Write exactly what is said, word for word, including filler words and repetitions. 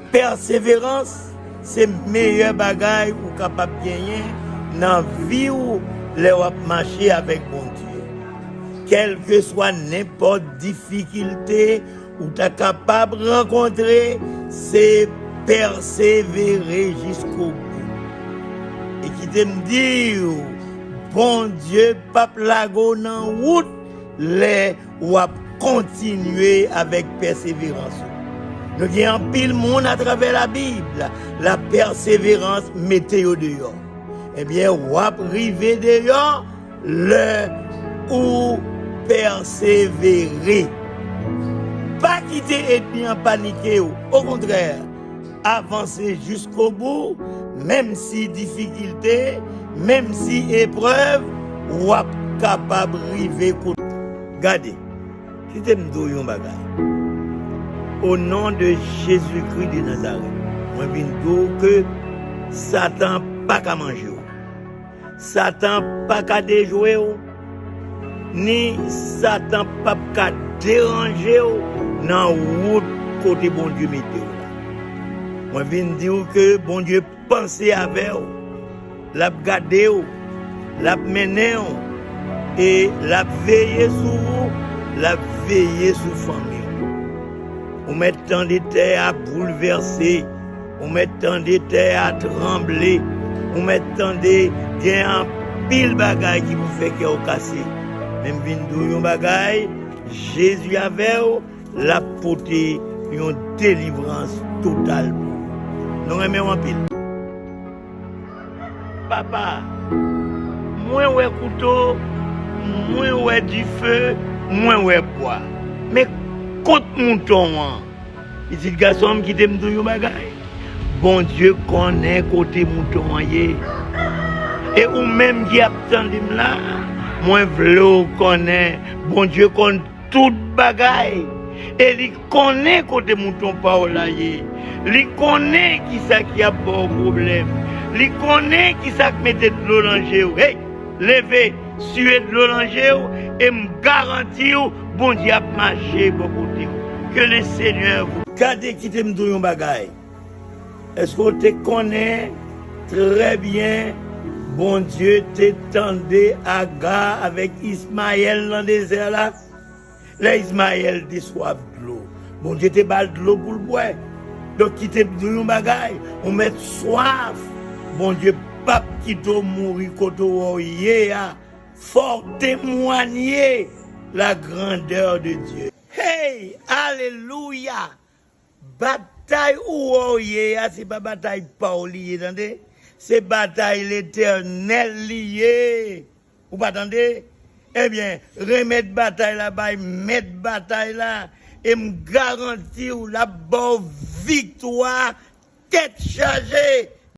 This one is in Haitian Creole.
Pèseverans se meyè bagay ou kapab genyen nan vi w lè w ap mache avèk Bondye. Kèlkeswa nenpòt difikilte ou ta kapab rankontre, se pèsevere jiskobou. E kite m di w, Bondye p ap lage w nan wout lè w ap kontinye avèk pèseverans ou. Nou gen anpil moun atravè Labib, lapèseverans mete yo deyò. Ebyen, w ap rive deyò lè ou pèsevere. Pa kite ènmi an panike w. Okontrè, avanse jiskobou, menm si difikilte, menm si eprèv, w ap kapab rive kote. Gade, kite m di w yon bagay. O non de Jezikri de Nazarèt, mwen vin di w ke Satan pa ka manje w. Satan pa ka dejwe w, ni Satan p ap ka deranje w nan wout kote Bondye mete w la. Mwen vin di w ke Bondye panse avè w, l ap gade w, l ap mennen w, e l ap veye sou ou, l ap veye sou fanmi w. Ou mèt tande tè a boulvèse, ou mèt tande tè a tranble, ou mèt tande gen anpil bagay ki pou fè kè w kase. Men m vin di w yon bagay, Jezi avè w, l ap pote yon delivrans total pou ou. Nou renmen w anpil. Papa, mwen wè kouto, mwen wè dife, mwen wè bwa. Men kot mouton an? Pitit gason m, kite m di w yon bagay. Bondye konnen kote mouton an ye. E ou menm ki ap tande m la, mwen vle w konnen, Bondye konn tout bagay. E li konnen kote mouton pa w la ye. Li konnen kisa ki ap ba w pwoblèm. Li konnen kisa k mete dlo nan je w. Hey, leve, siye dlo nan je w, e m garanti w, Bondye ap mache bò kote w. Que le Seigneur vous... Gade, kite m di w yon bagay. Èske w te konnen trè byen Bondye te tande Aga avèk Ismayèl nan dezè la? Lè Ismayèl te swaf dlo, Bondye te ba l dlo pou l bwè. Donk, kite m di w yon bagay, ou mèt swaf, Bondye p ap kite w mouri kote w wè w ye a. Fò w temwanye la grandeur de Dieu. Hey! Alelouya! Batay ou wè w ye a, se pa batay pa w li ye, tande. Se batay Letènèl li ye. Ou pa tande? Ebyen, remèt batay la bay mèt batay la, e m garanti w, l ap ba w viktwa tèt chaje.